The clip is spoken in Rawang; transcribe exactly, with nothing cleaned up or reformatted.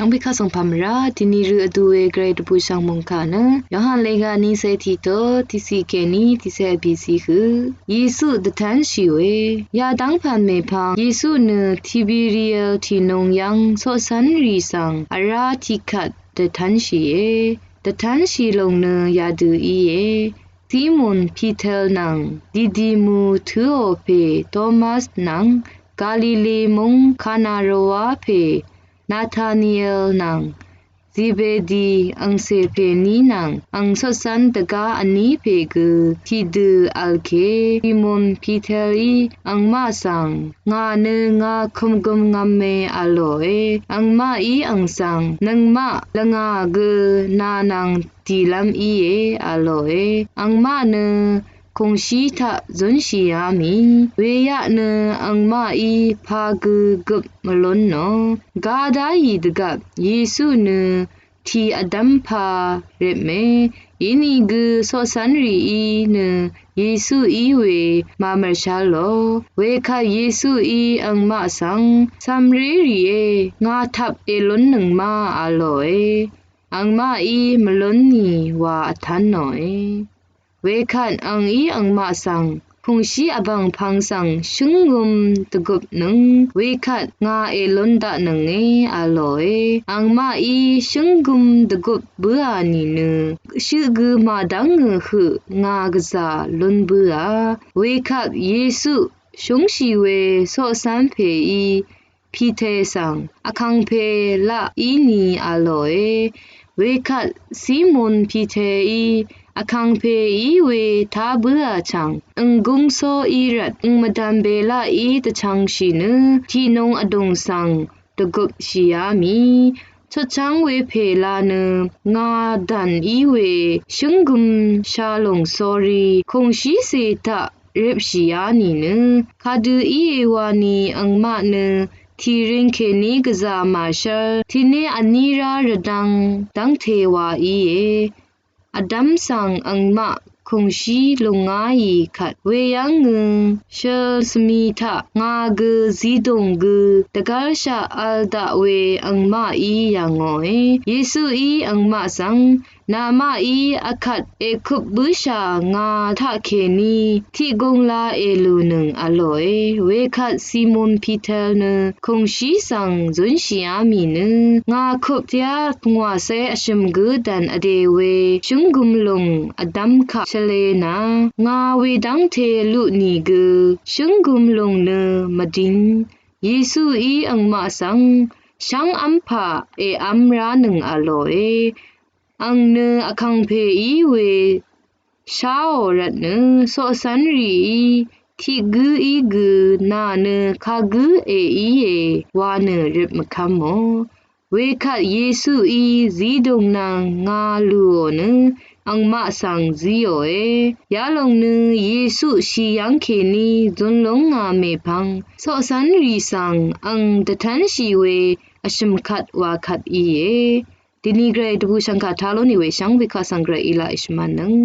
Angpè kaq svng pàmvrá dìni rø vdu we gvray dvbùshv̀ng mòngkà nø Yohan lèga nice tiqto tiqciq kèní tiqce vbìciq høq Yesu dvtánshì we. Yadv́ng pàn mèpvng Yesu nø Tiberias tìnung yv́ng coqcv́nrì svng vrá tiqkvt dvtánshìe. Dvtánshì lòng nø yadø íe. Simon Piter nvng Didimu tǿò pè Tomas nvng Galile múng Kana rvwá pè Nataniel nvng Zebedi angcè pèní nvng ang coqcv́n dvgá vní pè gø tiqdø v̄l ke. Simon Piterí angmaq svng, ngà nø ngā kømgøm ngv̄me v̄lòe. Angmaqí ang svng, nøngmaq lvngà gø nà nvng dìlv́m íe v̄lòe. Angmaq nø kùngshí taq zúnshìá mì. Weyaq nø angmaqí pagø gøp mvlún nò. Gadaí dvgvp Yesu nø tì vdv́m pa rvpme. Inìgø coqcv́nrìí nø Yesu í we màmv̀rshá lò. Wekvt Yesuí angmaq svng, cv̄mrérìé, ngà tvp èlúnnøng ma v̄lòe. Angmaqí mvlún nì wa vtv́n nòe. Wekvt angí angmaq svng, kùngshí vbv̀ng pvng svng shǿnggøm dvgøpnøng, wekvt ngà èlún daqnønge v̄lòe. Angmaqí shǿnggøm dvgøp bǿà nìnø, shøq gø màdv́ngø høq ngà gvzà lún bǿà. Wekvt Yesu shúngshì we coqcv́n pèí Piter svng, vkàngpè laq í ni v̄lòe. Wekvt Simon Piterí vkàngpè í we tá bǿà chv̀ng, ǹgúng só í rvt, ǹ mvdv̀m belaqí dvchv̄ngshì nø, tiqnung vdùng svng dvgøpshìá mì. Chutchv́ng we pè la nø, ngà dv̀n í we shǿnggøm sha lòng sórí, kùngshícè taq rvpshìá nìnø, kadø íe wani angmaq nø, tìrøng kèní gvzà màshv́r, tiqné vní rá rvdv̄ng dv́ngte wa íe. Vdv́m svng angmaq kùngshí lùngáì kvt weyv́ngø, shøl svmi taq ngà gø zidùng gø dvgv́lshaq v̄l daq we angmaqí yà ngòe. Yesuí angmaq svng, namaqí akvt èkøp bǿshà ngà taqkèní tiq gung la èlùnøng v̄lòe. Wekvt Simon Piter nø kùngshí svng zúnshìá mì nø, ngà køp tiá pungwàcé vshø̀m gǿ dv̀n vdè we shǿnggøm lùng vdv́m kaq shvlē nà, ngà wedv́ngte luq nìgø shǿnggøm lùng nø mvding. Yesuí angmaq svng, shv́ng v́mpà èv́m ránøng v̄lòe. Ang nø vkàngpè í we sháò rvtnø, coqcv́nrìí tiq gǿ í gø nà nø kagǿ èíe wa nø røt mvkv́mò. Wekvt Yesuí zidùng nvng ngà lùò nø, angmaq svng zíòe. Yalòng nø Yesu shì yv́ng kèní zun lúngà mèpvng, coqcv́nrì svng ang dvtv́nshì we vshø̀m kvt wa kvt íe. Dìni gvray dvbùshv̀ngkà tá lú nì we shvngbe kaq svng gvray í laq èshvmv̄nnøng.